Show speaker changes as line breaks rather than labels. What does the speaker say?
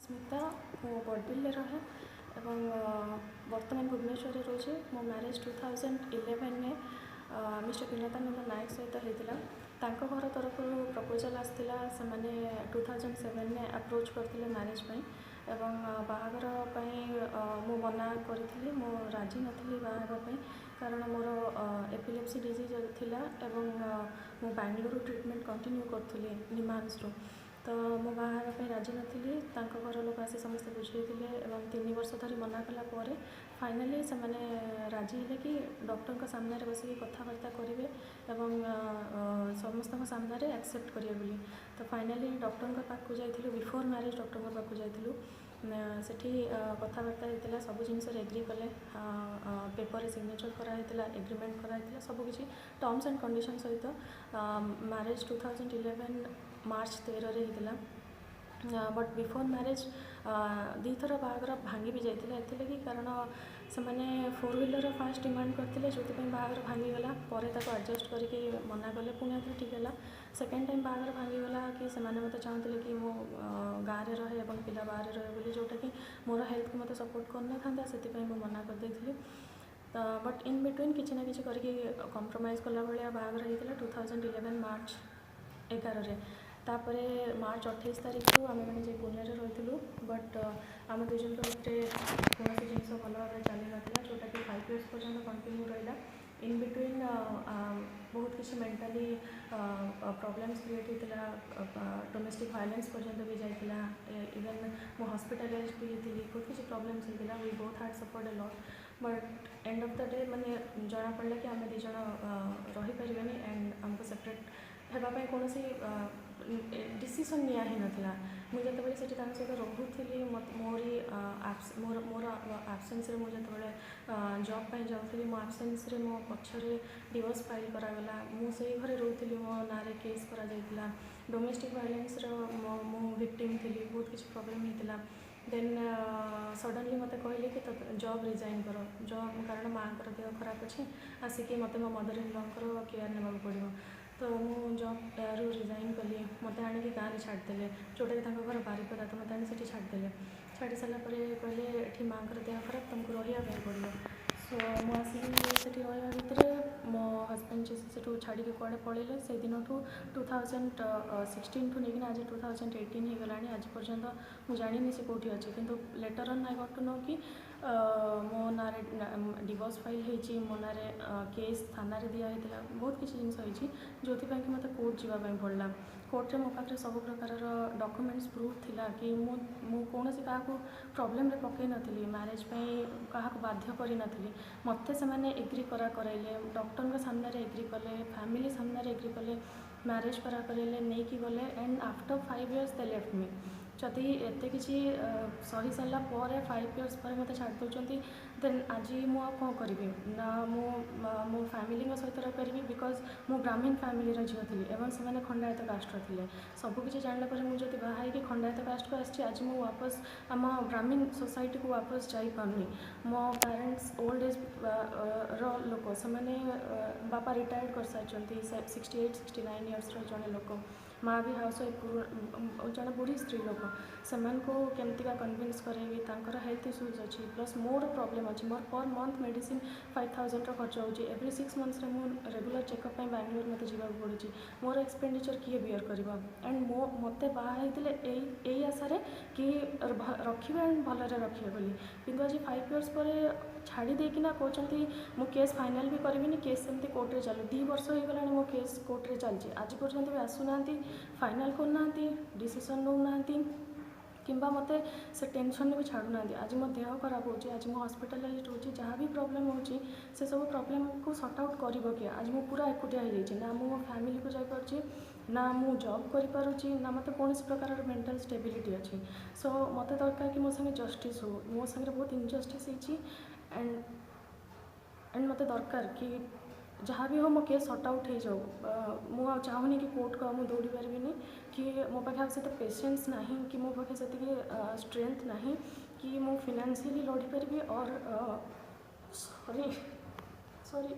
ସ୍ମିତା। ମୁଁ ବଡ଼ବିଲରେ ରହେ ଏବଂ ବର୍ତ୍ତମାନ ଭୁବନେଶ୍ୱରରେ ରହୁଛି। ମୋ ମ୍ୟାରେଜ୍ 2011ରେ ମିଷ୍ଟର ବିନତାନନ୍ଦ ନାୟକ ସହିତ ହେଇଥିଲା। ତାଙ୍କ ଘର ତରଫରୁ ପ୍ରପୋଜାଲ୍ ଆସିଥିଲା। ସେମାନେ 2007ରେ ଆପ୍ରୋଚ୍ କରିଥିଲେ ମ୍ୟାରେଜ୍ ପାଇଁ ଏବଂ ବାହାଘର ପାଇଁ ମୁଁ ମନା କରିଥିଲି। ମୁଁ ରାଜି ନଥିଲି ବାହା ହେବା ପାଇଁ, କାରଣ ମୋର ଏପିଲେପ୍ସି ଡିଜିଜ୍ ଥିଲା ଏବଂ ମୁଁ ବାଙ୍ଗଲୋରରୁ ଟ୍ରିଟମେଣ୍ଟ କଣ୍ଟିନ୍ୟୁ କରୁଥିଲି ନିମାନ୍ସରୁ। ତ ମୁଁ ବାହା ହେବା ପାଇଁ ରାଜି ନଥିଲି। ତାଙ୍କ ଘର ଲୋକ ଆସି ସମସ୍ତେ ବୁଝେଇଥିଲେ ଏବଂ 3 ବର୍ଷ ଧରି ମନା କଲା ପରେ ଫାଇନାଲି ସେମାନେ ରାଜି ହେଲେ କି ଡକ୍ଟରଙ୍କ ସାମ୍ନାରେ ବସିକି କଥାବାର୍ତ୍ତା କରିବେ ଏବଂ ସମସ୍ତଙ୍କ ସାମ୍ନାରେ ଆକ୍ସେପ୍ଟ କରିବେ ବୋଲି। ତ ଫାଇନାଲି ଡକ୍ଟରଙ୍କ ପାଖକୁ ଯାଇଥିଲୁ। ବିଫୋର୍ ମ୍ୟାରେଜ୍ ଡକ୍ଟରଙ୍କ ପାଖକୁ ଯାଇଥିଲୁ। ସେଠି କଥାବାର୍ତ୍ତା ହେଇଥିଲା, ସବୁ ଜିନିଷରେ ଏଗ୍ରି କଲେ। ପେପରରେ ସିଗ୍ନେଚର୍ କରାହେଇଥିଲା, ଏଗ୍ରିମେଣ୍ଟ କରାହେଇଥିଲା, ସବୁକିଛି ଟର୍ମସ୍ ଆଣ୍ଡ କଣ୍ଡିସନ୍ ସହିତ। ମ୍ୟାରେଜ୍ 2011 ମାର୍ଚ୍ଚ 13ରେ ହେଇଥିଲା। ବଟ୍ ବିଫୋର୍ ମ୍ୟାରେଜ୍ ଦୁଇଥର ବାହାଘର ଭାଙ୍ଗି ବି ଯାଇଥିଲା। ଏଥିଲାଗି କାରଣ ସେମାନେ ଫୋର୍ ହ୍ୱିଲର ଫାଷ୍ଟ ଡିମାଣ୍ଡ କରିଥିଲେ, ଯେଉଁଥିପାଇଁ ବାହାଘର ଭାଙ୍ଗିଗଲା। ପରେ ତାକୁ ଆଡ଼ଜଷ୍ଟ କରିକି ମନା କଲେ, ପୁଣି ଆଉଥରେ ଠିକ୍ ହେଲା। ସେକେଣ୍ଡ ଟାଇମ୍ ବାହାଘର ଭାଙ୍ଗିଗଲା କି ସେମାନେ ମୋତେ ଚାହୁଁଥିଲେ କି ମୁଁ ଗାଁରେ ରହେ ଏବଂ ପିଲା ବାହାରେ ରହେ ବୋଲି, ଯେଉଁଟାକି ମୋର ହେଲ୍ଥକୁ ମୋତେ ସପୋର୍ଟ କରିନଥାନ୍ତା। ସେଥିପାଇଁ ମୁଁ ମନା କରିଦେଇଥିଲି। ତ ବଟ୍ ଇନ୍ ବିଟୱିନ୍ କିଛି ନା କିଛି କରିକି କମ୍ପ୍ରମାଇଜ୍ କଲା ଭଳିଆ ବାହାଘର ହେଇଥିଲା 2011 ମାର୍ଚ୍ଚ 11ରେ। ତାପରେ ମାର୍ଚ୍ଚ 28 ତାରିଖରୁ ଆମେମାନେ ଯାଇ ପୁନେରେ ରହିଥିଲୁ। ବଟ୍ ଆମ ଦୁଇ ଜଣଙ୍କ ଭିତରେ କୌଣସି ଜିନିଷ ଭଲ ଭାବରେ ଚାଲିନଥିଲା, ଯେଉଁଟାକି 5 ଇୟର୍ସ ପର୍ଯ୍ୟନ୍ତ କଣ୍ଟିନ୍ୟୁ ରହିଲା। ଇନ୍ ବିଟୱିନ୍ ବହୁତ କିଛି ମେଣ୍ଟାଲି ପ୍ରୋବ୍ଲେମ୍ସ କ୍ରିଏଟ୍ ହେଇଥିଲା। ଡୋମେଷ୍ଟିକ୍ ଭାଇଲେନ୍ସ ପର୍ଯ୍ୟନ୍ତ ବି ଯାଇଥିଲା। ଇଭେନ୍ ମୁଁ ହସ୍ପିଟାଲାଇଜ୍ ବି ହେଇଥିଲି। ବହୁତ କିଛି ପ୍ରୋବ୍ଲେମ୍ସ ହେଇଥିଲା। We both had suffered a lot, but end of the day ମାନେ ଜଣାପଡ଼ିଲା କି ଆମେ ଦୁଇ ଜଣ ରହିପାରିବାନି ଆଣ୍ଡ ଆମକୁ ସେପାରେଟ୍ ହେବା ପାଇଁ କୌଣସି ଡିସିସନ୍ ନିଆ ହେଇନଥିଲା। ମୁଁ ଯେତେବେଳେ ସେଠି ତାଙ୍କ ସହିତ ରହୁଥିଲି, ମୋରି ମୋର ମୋର ଆବସେନ୍ସରେ, ମୁଁ ଯେତେବେଳେ ଜବ୍ ପାଇଁ ଯାଉଥିଲି, ମୋ ଆବସେନ୍ସରେ ମୋ ପଛରେ ଡିଭୋର୍ସ ଫାଇଲ୍ କରାଗଲା। ମୁଁ ସେଇ ଘରେ ରହୁଥିଲି, ମୋ ନାଁରେ କେସ୍ କରାଯାଇଥିଲା। ଡୋମେଷ୍ଟିକ୍ ଭାଇଲେନ୍ସର ମୁଁ ଭିକ୍ଟିମ୍ ଥିଲି। ବହୁତ କିଛି ପ୍ରୋବ୍ଲେମ୍ ହେଇଥିଲା। ଦେନ୍ ସଡ଼ନଲି ମୋତେ କହିଲେ କି ଜବ୍ ରିଜାଇନ୍ କର ଜବ୍, କାରଣ ମାଆଙ୍କର ଦେହ ଖରାପ ଅଛି, ଆସିକି ମୋତେ ମୋ ମଦର ଇନ୍ ଲଙ୍କର କେୟାର ନେବାକୁ ପଡ଼ିବ। ତ ମୁଁ ଜବ୍ରୁ ରିଜାଇନ୍ କଲି। ମୋତେ ଆଣିକି ଗାଁରେ ଛାଡ଼ିଦେଲେ, ଯେଉଁଟାକି ତାଙ୍କ ଘର ବାରିପଦା। ତ ମୋତେ ଆଣି ସେଠି ଛାଡ଼ିଦେଲେ। ଛାଡ଼ି ସାରିଲା ପରେ କହିଲେ, ଏଠି ମାଆଙ୍କର ଦେହ ଖରାପ, ତୁମକୁ ରହିବା ପାଇଁ ପଡ଼ିବ। ସୋ ମୁଁ ଆସିକି ସେଠି ରହିବା ଭିତରେ ମୋ ହଜବେଣ୍ଡ ଯିଏ, ସେଠୁ ଛାଡ଼ିକି କୁଆଡ଼େ ପଳେଇଲେ। ସେଇଦିନଠୁ, 2016ଠୁ ନେଇକିନା ଆଜି 2018 ହେଇଗଲାଣି, ଆଜି ପର୍ଯ୍ୟନ୍ତ ମୁଁ ଜାଣିନି ସେ କେଉଁଠି ଅଛି। କିନ୍ତୁ later on I got to know କି ମୋ ନାଁରେ ଡିଭୋର୍ସ ଫାଇଲ୍ ହେଇଛି, ମୋ ନାଁରେ କେସ୍ ଥାନାରେ ଦିଆହେଇଥିଲା। ବହୁତ କିଛି ଜିନିଷ ହେଇଛି, ଯେଉଁଥିପାଇଁ କି ମୋତେ କୋର୍ଟ ଯିବା ପାଇଁ ପଡ଼ିଲା। କୋର୍ଟରେ ମୋ ପାଖରେ ସବୁ ପ୍ରକାରର ଡକୁମେଣ୍ଟସ୍ ପ୍ରୁଫ୍ ଥିଲା କି ମୁଁ କୌଣସି କାହାକୁ ପ୍ରୋବ୍ଲେମରେ ପକାଇ ନଥିଲି, ମ୍ୟାରେଜ୍ ପାଇଁ କାହାକୁ ବାଧ୍ୟ କରିନଥିଲି। ମୋତେ ସେମାନେ ଏଗ୍ରି କରାଇଲେ, ଡକ୍ଟରଙ୍କ ସାମ୍ନାରେ ଏଗ୍ରି କଲେ, ଫ୍ୟାମିଲି ସାମ୍ନାରେ ଏଗ୍ରି କଲେ, ମ୍ୟାରେଜ୍ କରାଇଲେ, ନେଇକି ଗଲେ and after 5 years they left me. ଯଦି ଏତେ କିଛି ସହି ସାରିଲା ପରେ, 5 ଇୟର୍ସ ପରେ ମୋତେ ଛାଡ଼ି ଦେଉଛନ୍ତି, ଦେନ୍ ଆଜି ମୁଁ ଆଉ କ'ଣ କରିବି? ନା ମୁଁ ମୋ ଫ୍ୟାମିଲିଙ୍କ ସହିତ ରହିପାରିବି, because ମୁଁ ବ୍ରାହ୍ମୀଣ ଫ୍ୟାମିଲିର ଝିଅ ଥିଲି ଏବଂ ସେମାନେ ଖଣ୍ଡାୟତ କାଷ୍ଟର ଥିଲେ। ସବୁକିଛି ଜାଣିଲା ପରେ ମୁଁ ଯଦି ବାହା ହେଇକି ଖଣ୍ଡାୟତ କାଷ୍ଟକୁ ଆସିଛି, ଆଜି ମୁଁ ୱାପସ ଆମ ବ୍ରାହ୍ମୀଣ ସୋସାଇଟିକୁ ୱାପସ ଯାଇପାରୁନି। ମୋ ପ୍ୟାରେଣ୍ଟସ୍ ଓଲ୍ଡ ଏଜ୍ ର ଲୋକ। ସେମାନେ, ବାପା ରିଟାୟାର୍ଡ଼ କରିସାରିଛନ୍ତି, 68 69 ଇୟର୍ସର ଜଣେ ଲୋକ। ମା ବି ହାଉସ୍ ୱାଇଫ୍, ଜଣେ ବୁଢ଼ୀ ସ୍ତ୍ରୀ ଲୋକ। ସେମାନଙ୍କୁ କେମିତିକା କନଭିନ୍ସ କରାଇବି? ତାଙ୍କର ହେଲ୍ଥ ଇସ୍ୟୁଜ୍ ଅଛି, ପ୍ଲସ୍ ମୋର ପ୍ରୋବ୍ଲେମ୍ ଅଛି। ମୋର ପର୍ ମନ୍ଥ ମେଡ଼ିସିନ୍ 5000ର ଖର୍ଚ୍ଚ ହେଉଛି। ଏଭ୍ରି 6 ମନ୍ଥସରେ ମୁଁ ରେଗୁଲାର ଚେକଅପ୍ ପାଇଁ ବାଙ୍ଗଲୋର ମୋତେ ଯିବାକୁ ପଡ଼ୁଛି। ମୋର ଏକ୍ସପେଣ୍ଡିଚର୍ କିଏ ବିୟର୍ କରିବ? ଆଣ୍ଡ ମୋତେ ବାହା ହେଇଥିଲେ ଏଇ ଆଶାରେ କି ରଖିବେ ଆଣ୍ଡ ଭଲରେ ରଖିବେ ବୋଲି। କିନ୍ତୁ ଆଜି 5 ଇୟର୍ସ ପରେ ଛାଡ଼ି ଦେଇକିନା କହୁଛନ୍ତି, ମୁଁ କେସ୍ ଫାଇନାଲ୍ ବି କରିବିନି, କେସ୍ ସେମିତି କୋର୍ଟରେ ଚାଲୁ। 2 ବର୍ଷ ହେଇଗଲାଣି ମୋ କେସ୍ କୋର୍ଟରେ ଚାଲିଛି। ଆଜି ପର୍ଯ୍ୟନ୍ତ ବି ଆସୁନାହାନ୍ତି, ଫାଇନାଲ୍ କରୁନାହାନ୍ତି, ଡିସିସନ୍ ନେଉନାହାନ୍ତି କିମ୍ବା ମୋତେ ସେ ଟେନସନ୍ରେ ବି ଛାଡ଼ୁନାହାନ୍ତି। ଆଜି ମୋ ଦେହ ଖରାପ ହେଉଛି, ଆଜି ମୁଁ ହସ୍ପିଟାଲାଇଜ୍ ହେଉଛି, ଯାହା ବି ପ୍ରୋବ୍ଲେମ୍ ହେଉଛି, ସେସବୁ ପ୍ରୋବ୍ଲେମ୍କୁ ସର୍ଟ ଆଉଟ୍ କରିବ କିଏ? ଆଜି ମୁଁ ପୁରା ଏକୁଟିଆ ହେଇଯାଇଛି। ନା ମୁଁ ମୋ ଫ୍ୟାମିଲିକୁ ଯାଇପାରୁଛି, ନା ମୁଁ ଜବ୍ କରିପାରୁଛି, ନା ମୋତେ କୌଣସି ପ୍ରକାରର ମେଣ୍ଟାଲ୍ ଷ୍ଟେବିଲିଟି ଅଛି। ସୋ ମୋତେ ଦରକାର କି ମୋ ସାଙ୍ଗେ ଜଷ୍ଟିସ୍ ହଉ। ମୋ ସାଙ୍ଗରେ ବହୁତ ଇନଜଷ୍ଟିସ୍ ହେଇଛି ଆଣ୍ଡ ମୋତେ ଦରକାର କି ଯାହା ବି ହଉ ମୋ କେସ୍ ସର୍ଟ ଆଉଟ୍ ହେଇଯାଉ। ମୁଁ ଆଉ ଚାହୁଁନି କି କୋର୍ଟକୁ ଆଉ ମୁଁ ଦୌଡ଼ି ପାରିବିନି କି ମୋ ପାଖେ ଆଉ ସେତେ ପେସେନ୍ସ ନାହିଁ କି ମୋ ପାଖେ ସେତିକି ଷ୍ଟ୍ରେନ୍ଥ ନାହିଁ କି ମୁଁ ଫିନାନ୍ସିଆଲି ଲଢ଼ିପାରିବି। ଅର୍ ସରି, ସରି।